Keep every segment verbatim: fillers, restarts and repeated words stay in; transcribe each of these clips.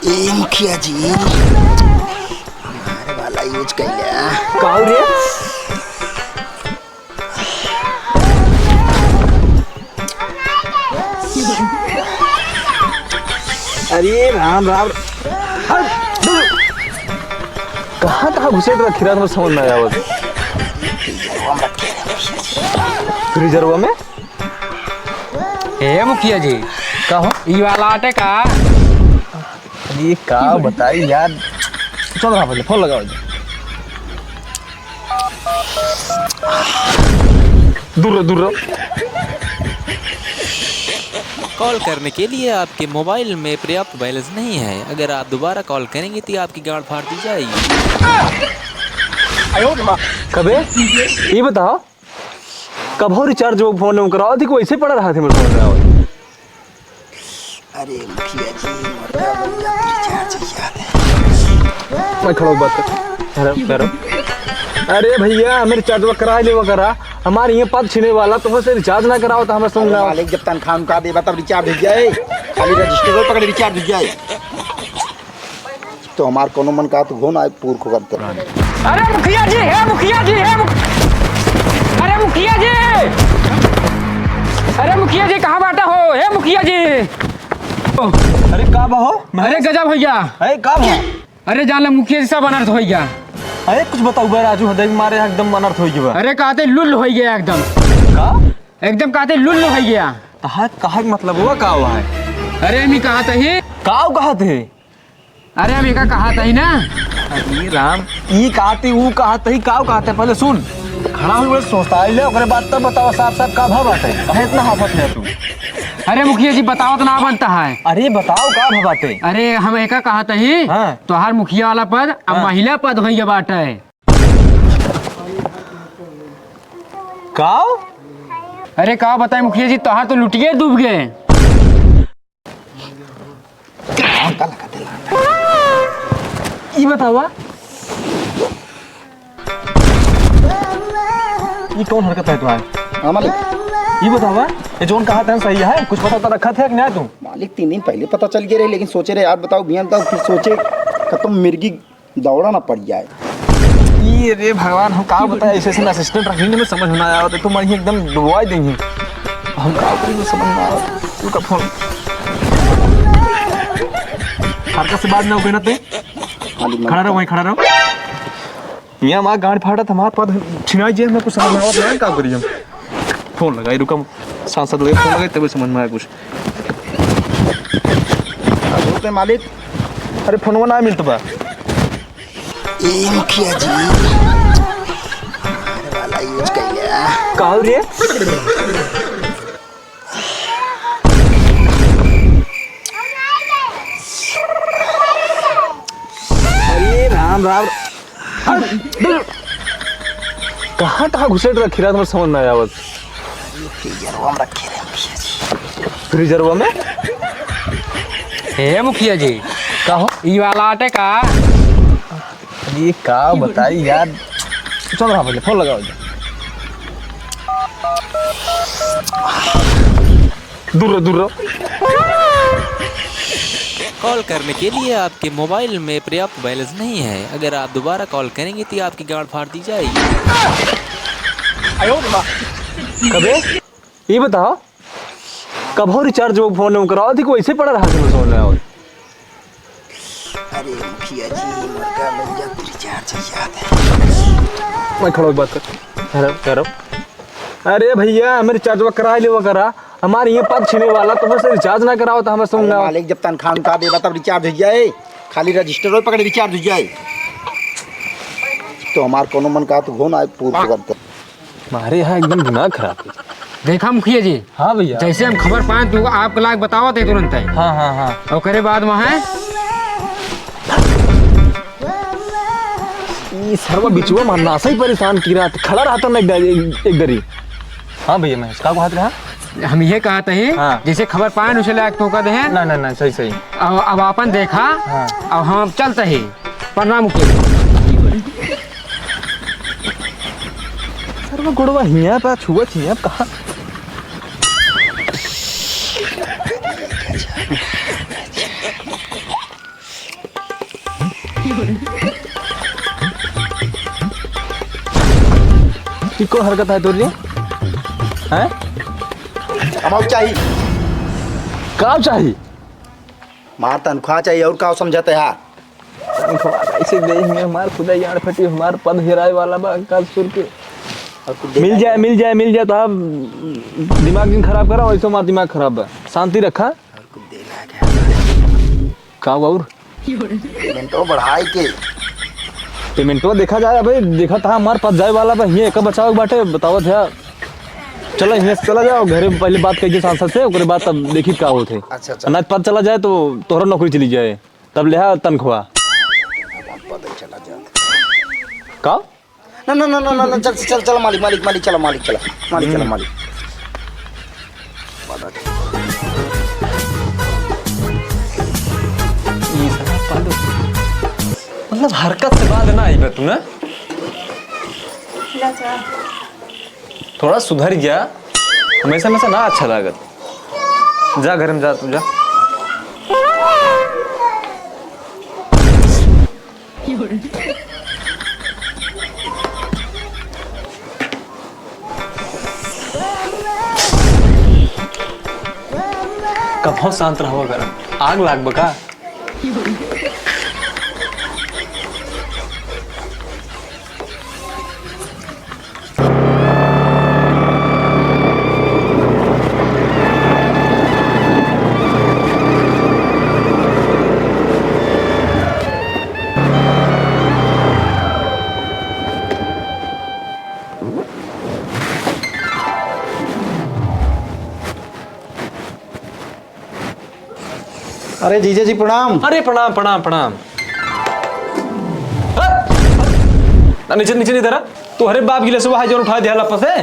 ए मुखिया जी, हमारे वाला यूज कैले। का हो रे? अरे राम राम। हट, दूर। कहाँ, कहाँ घुसे तो खिरा में समझ ना आवत। फ्रीजरवा में? ए मुखिया जी, का हो? ई वाला आटे का? अरे का बताई यार। चल रहा पहले, फोन लगाओ। दूर रहो, दूर रहो। कॉल करने के लिए आपके मोबाइल में पर्याप्त बैलेंस नहीं है। अगर आप दोबारा कॉल करेंगे तो आपकी गांड फाड़ दी जाएगी। कबे? ये बताओ, कबो रिचार्ज वो फोन में कराओ थी, कोई ऐसे पड़ा रहा थे मेरे फोन में आओ। अरे मुखिया जी, मोटा भैया, रिचार्ज याद है। मैं खड़ा बात कर। हेलो, हेलो। अरे भैया, हमें रिचार्ज वो करा ले, वो करा। हमारे ये पद छीने वाला, तो हमसे रिचार्ज ना कराओ, तो हमें सुन अरे ना। मालिक, जब तनख्वाह उनका देबा, तब रिचार्ज हो जाए। खाली रजिस्टर पकड़ रिचार्ज हो जाए। तो हमार कोनो मन का तो हो ना, पूर को करते। अरे मुखिया जी, हे मुखिया जी, हे मु-, अरे मुखिया जी, अरे मुखिया जी, कहाँ बाटा हो? हे मुखिया जी। अरे का बा हो? अरे गजब हो गया। अरे का बा? अरे जान ले मुखिया जी, सब अनर्थ हो गया। अरे कुछ बताओ बे राजू, हदे मारे एकदम अनर्थ हो गया। अरे कहते लुल्ल हो गया एकदम। का? एकदम कहते लुल्ल हो गया। कहा, कहा के मतलब हुआ, का हुआ है? अरे हम ही कहत ही। का कहत है? अरे हम एका कहत ही ना। अरे राम, ई कहत ही, ऊ कहत ही, का कहत ही, पहले सुन। खड़ा हो, सोचता है ले, ओकरे बाद तब बताओ साफ साफ का भा बाटे, काहे इतना हाफत है तू? अरे मुखिया जी, बताओ तो ना बनता है। अरे बताओ का भा बाटे? अरे हम एका कहत ही, हाँ। तोहार मुखिया वाला पद अब हाँ। महिला पद हो गया बाटे। का? अरे का बताई मुखिया जी, तोहार तो लुटिये डूब गए। ई बतावा, ई कौन हरकत है तुम्हारे? हाँ मालिक। ई बतावा, ये जोन कहा था सही है, कुछ पता तो रखा था कि नहीं तू? मालिक, तीन दिन पहले पता चल गया रहे, लेकिन सोचे रहे यार, बताओ भैया, बताओ, फिर सोचे खत्म मिर्गी दौड़ा ना पड़ जाए। ये रे भगवान, हम का बताए, ऐसे ऐसे असिस्टेंट रखेंगे ना, समझ में ना आया, तो तुम यहीं एकदम डुबवा देंगे। हम का करेंगे, समझ में ना आया। उनका फोन। हरकत से बात ना हो गई ना ते। हाँ जी, खड़ा रहो, वहीं खड़ा रहो। यहाँ हमारा गांड फाटा था, हमारा पद छिनाई जे, हमें कुछ समझ में आवत ना, का करी हम। फोन लगाई, रुका, सांसद लगे फोन लगाई, तभी समझ में आया कुछ। अब होते मालिक। अरे फोनवा ना मिलत बा। ए मुखिया जी, हमारे वाला यूज कर लिया। का हो रे? अरे राम राम। कहाँ कहाँ घुसेट रखी रहा, तुम्हारे समझ ना आवत। फ्रीजरवा में रखे रहे मुखिया जी। फ्रीजरवा में? हे मुखिया जी, का हो? ई वाला आटे का? ये का बताई यार। चल रहा पहले, फोन लगाओ। दूर रहो, दूर रहो। कॉल करने के लिए आपके मोबाइल में पर्याप्त बैलेंस नहीं है। अगर आप दोबारा कॉल करेंगे तो आपकी गांड फाड़ दी जाएगी। कबे? ये बताओ, कबो रिचार्ज वो फोन में कराओ थी, कोई ऐसे पड़ा रहा था, समझ में आवत। अरे मुखिया जी, मरका मिल जा, रिचार्ज याद है। मैं खड़ा होके बात कर। हेलो, हेलो। अरे भैया, हमें रिचार्ज वो करा ले, वो करा। हमारे ये पद छीने वाला, तो हमसे रिचार्ज ना कराओ, तो हमें सुन अरे ना। मालिक, जब तनख्वाह उनका देबा, तब रिचार्ज हो जाए। खाली रजिस्टर पकड़ रिचार्ज हो जाए। तो हमार कोनो मन का तो हो ना, पूर को करते। हमारे यहाँ एकदम दिमाग खराब है। देखा मुखिया जी, हाँ भैया। जैसे हम खबर पाए तो आपको लाग बतावत है तुरंत है। हाँ, हाँ, हाँ। ओकरे बाद वहाँ ई सरवा बिचुआ मार नासा ही परेशान की रात खड़ा रहता ना एक दरी, एक, एक दरी। हाँ भैया, मैं इसका बात रहा। हम ये कहते हैं, हाँ। जैसे खबर पाए उसे लाग तो कहते हैं। ना, ना, ना, सही, सही। अब, अब आपन देखा, हाँ। अब हम चलते हैं। प्रणाम मुखिया जी। अरे वो गोड़वा हिया पा छुआ छिया कहाँ? ई कौन हरकत है तोर रे? हैं? हमार चाही। का चाही? हमार तनख्वाह चाही, और का समझत है? तनख्वाह कैसे देही? हमार खुदा यार फटी, हमार पद हेराए वाला बा काल सुर के। मिल जाए, मिल जाए, मिल जाए, तो आप दिमाग जिन खराब करा, वैसे हमार दिमाग खराब बा। शांति रखा। का हुआ और? पेमेंटो बढ़ाई के। पेमेंटो देखा जाए, अबे देखा था हमार पास जाए वाला बा, हियाँ एक बचाव बाटे, बतावत है। चला हियाँ से चला जाओ, घरे पहले बात कइके सांसद से, ओकरे बाद तब देखी का होत है। अच्छा, अच्छा। ना पता चला जाए तो तोहरा नौकरी चली जाए, तब लेहा तनख्वाह। पता ही चला जाए। का? ना, ना, ना, ना, ना, ना, चल, चल, चल, मालिक, मालिक, मालिक, चला, मालिक, चला, मालिक, चला, हम्म। मालिक। ई साला पागल। मतलब, हरकत से बाज ना आइबे तू ना? थोड़ा सुधर जा, हमेशा, हमेशा ना अच्छा लागत। जा घर में जा, तू जा। कभो शांत रहो, अगर आग लाग बका। अरे जीजा जी, प्रणाम। अरे प्रणाम, प्रणाम, प्रणाम। हट! ना, नीचे, नीचे नहीं धरा। तू हरे बाप गिलसवा है, जोन उठा दिया लपस है।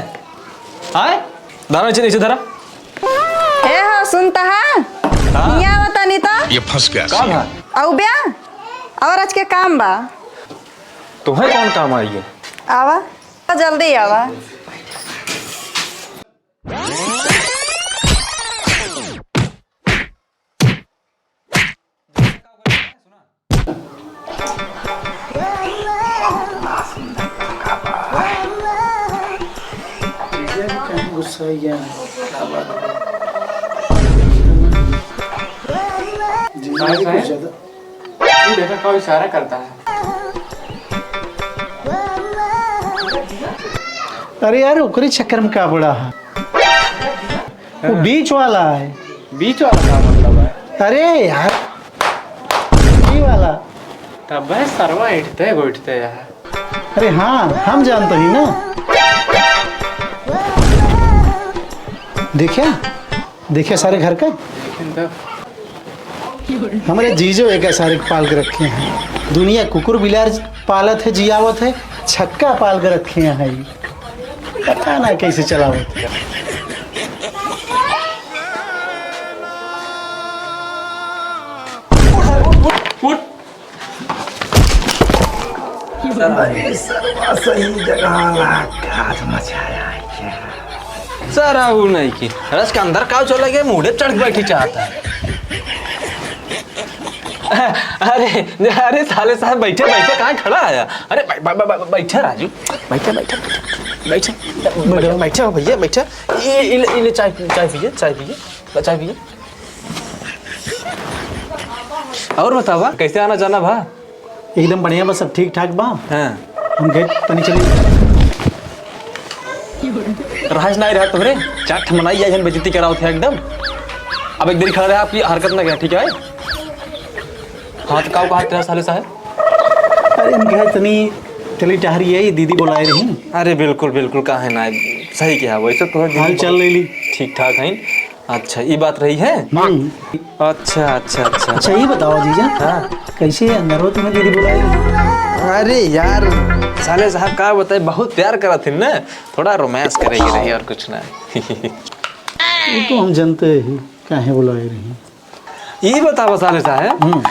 आए? धरा नीचे, नीचे धरा। ए हो, सुनता है? हाँ? हियाँ आवता नहीं तो? ये फंस गया। का भा? आउ ब्या? और आज के काम बा? तुम्हें कौन काम आई है? आवा, जल्दी आवा। जीजा भी कहीं गुस्सा ही गया है। जीजा भी कुछ ज्यादा। ये देखो, कौन इशारा करता है। अरे यार, ओकरे चक्कर में का बड़ा है? वो हाँ। बीच वाला है। बीच वाला का मतलब है? अरे यार, ये वाला। तब वह सरवा ऐंठते बैठते यार। अरे हाँ, हम जानते ही ना। देखा, देखा सारे घर का। लेकिन तब हमरे जीजो एक सारे पाल के रखे हैं। दुनिया कुकुर बिलार पालत है, जियावत है, छक्का पाल के रखे हैं। पता ना कैसे चलावत है। उठ, उठ, उठ। अरे सरवा सही जगह ला घात मचाया है क्या? सारा वो नहीं की। रस के अंदर काव चला गया, मुड़े चढ़ के बैठी चाहता है। अरे, अरे साले साहब, बैठे, बैठे, कहाँ खड़ा आया? अरे, बै-, बै-, बै-, बै-, बैठे राजू, बैठे, बैठे, बैठे, बैठे, बैठे हो भैया, बैठे। ये, ये ले, ये ले, चाय, चाय पीजिए, चाय पीजिए, चाय पीजिए। और बतावा, कैसे आना जाना भा? एकदम बढ़िया बा, सब ठीक ठाक बा। हाँ। हम गए तनी चली। राज नाई रहा तोहरे, चार ठमनाई आई हन, बेइज्जती करावत है एकदम। अब एक देर खड़ा रहे, आपकी हरकत ना गया, ठीक है? हाँ, तो काव कहा तेरा साले साहब? अरे, हम कहे तनी चली टहरी आई, दीदी बुलाए रही। अरे बिल्कुल, बिल्कुल, काहे ना, सही कहा, वैसे तो हाल चाल ले ली। ठीक ठाक है। अच्छा, ये बात रही है? हम्म। अच्छा, अच्छा, अच्छा। अच्छा, ये बताओ जीजा, हाँ। कैसे अंदर हो तुम्हें दीदी बुलाई? अरे यार, साले साहब का बताए, बहुत प्यार करत हिन ना, थोड़ा रोमांस करे के रही और कुछ ना। ये तो हम जानते ही, काहे बुलाए रही। ये बतावा साले साहब, हम्म।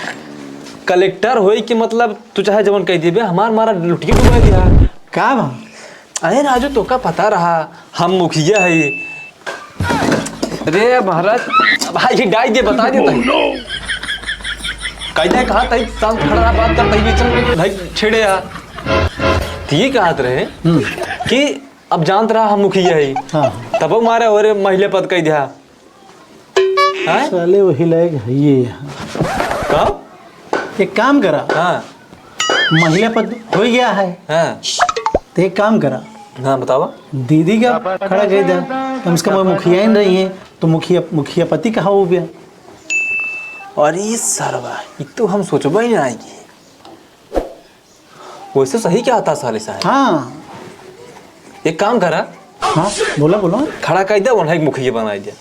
कलेक्टर होई कि मतलब तू चाहे जवन कह दिए, हमार मारा लुटिए डुबा दिया। का बा? अरे राजू, तोका पता रहा, हम मुखिया है। रे महाराज, भाई, ये डाई दे, बता देता है। Oh, no! कैदा कहा तई, शांत खड़ा रहा, बात कर, तई बीच में भाई छेड़े आ। तो ये कहत रहे हम्म। कि अब जानत रहा हम मुखिया ही। हाँ। तब मारे हो रे महिला पद कह दिया। हैं? साले वही लायक है ये यहाँ। का? एक काम करा। हाँ। महिला पद हो गया है। हाँ। तो एक काम करा। हाँ, बतावा। दीदी का खड़ा कर दे। कम से कम वो मुखिया ही रही है, तो मुखिया, मुखिया पति कहाँ हो गया? अरे सरवा, ये तो हम सोचबा ही ना आएगी। वैसे सही क्या आता साले साहब? हाँ। एक काम करा। हाँ, बोला, बोला। खड़ा कर दे, उन्हें मुखिया बनाई दे।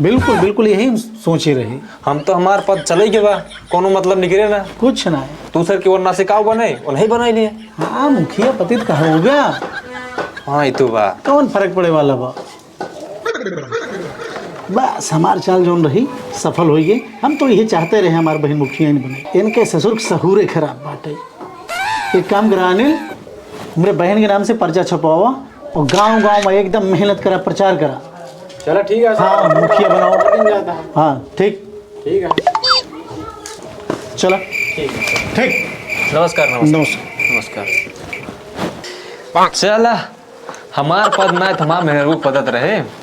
बिल्कुल, बिल्कुल यही हम सोचे रहे। हम तो हमार पद चले के बा, कोनो मतलब निकले ना। कुछ ना है। तू सर के वरना से काव बने, उन्हें बनाई लिए। हाँ, मुखिया पति तो कहा हो गया। हाँ, ये तो बा। कौन फर्क पड़े वाला बा? बस हमार चाल जौन रही, सफल होई गई। हम तो यही चाहते रहे हमार बहन मुखिया ही बने। इनके ससुर के सहूरे खराब बाटे। एक काम करा अनिल, हमरे बहन के नाम से पर्चा छपवावा और गांव गांव में एकदम मेहनत करा, प्रचार करा। चला ठीक है, हाँ, मुखिया बनाओ। दिन जाता है। हाँ, ठीक। ठीक है। चला। ठीक। ठीक। नमस्कार, नमस्कार। नमस्कार। नमस्कार। चला, हमार पद ना है, तो हमार मेहरबू पदत रहे।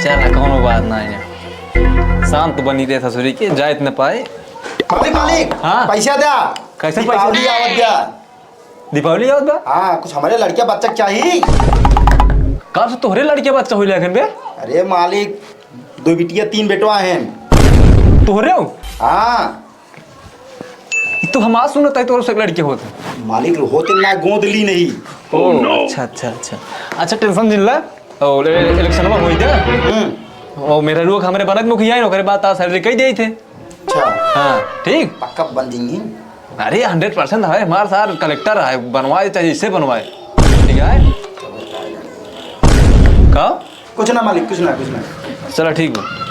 चला, कौनो बात ना है। शांत बनी रहे ससुरी के, जाइत न पाए। मालिक, मालिक, हाँ। पैसा द्या। कैसे पैसा? दीपावली आवत द्या। दीपावली आवत बा? हाँ, कुछ हमरे लड़के बच्चा के चाही। कब से तोहरे लड़के बच्चा होइले अखन बे? अरे मालिक, दो बिटिया, तीन बेटवा हैं। तोहरे हो? हाँ। ई तो हम आज सुनत है तोहरे से लड़के होत हैं। मालिक होते ना, गोद ली नहीं। ओ, अच्छा, अच्छा, अच्छा। अच्छा, tension जिन ला। ओ, ले, इलेक्शन में होई दे। हम्म। ओ, मेहररुआ हमरे बनत मुखिया है, ओकरे बाद आ salary कई देई थे। अच्छा। हाँ, ठीक। पक्का बन जाएंगी। अरे, hundred percent है, हमार सार कलेक्टर है, बनवाए चाहे जिससे बनवाए, ठीक है? का? कुछ ना मालिक, कुछ ना, कुछ ना। चला, ठीक बा।